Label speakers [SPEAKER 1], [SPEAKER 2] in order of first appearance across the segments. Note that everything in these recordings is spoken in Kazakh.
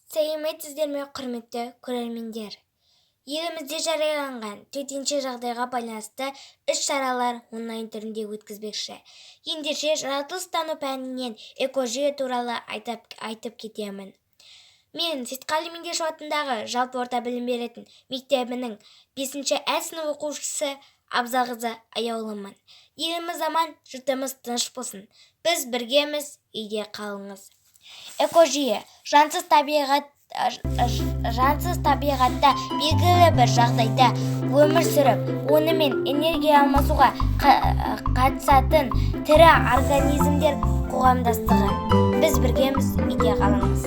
[SPEAKER 1] Сәлеметсіздер ме, құрметті көрермендер! Елімізде жарияланған төтенше жағдайға байланысты іс-шаралар онлайн түрінде өткізбекші. Ендеше, жаратылыстану пәнінен экожүйе туралы айтып кетемін. Мен Сейтқали Меңдешев атындағы жалпы орта білім беретін мектебінің 5 ә сынып оқушысы Абзалқызы Аяулымын. Еліміз аман, жұртымыз тыныш болсын. Біз біргеміз, үйде қалыңыз. Экожүйе – жансыз табиғатта белгілі бір жағдайда өмір сүріп, онымен энергия алмасуға қатысатын тірі организмдер қоғамдастығы. Біз біргеміз, үйде қалыңыз.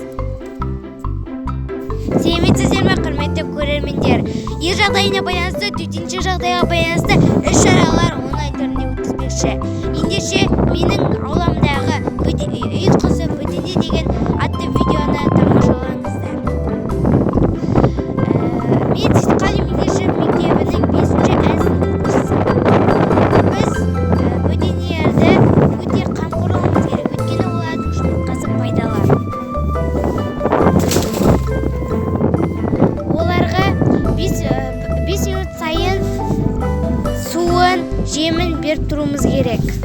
[SPEAKER 1] Сәлеметсіздер ме, құрметті көрермендер! Ел жағдайына байланысты, төтенше жағдайға байланысты іс-шаралар онлайн түрінде өткізбекші. Ендеше, менің ауламдағы үй құсы бөдене деген атты видеоны тамашалаңыздар. Мен Сейтқали Меңдешев мектебінің 5 ә сынып оқушысымын. Біз бөденелерді өте қамқорлауымыз керек, өйткені олардың жұмыртқасы пайдалы. Оларға 5 минут сайын суын, жемін беріп тұруымыз керек.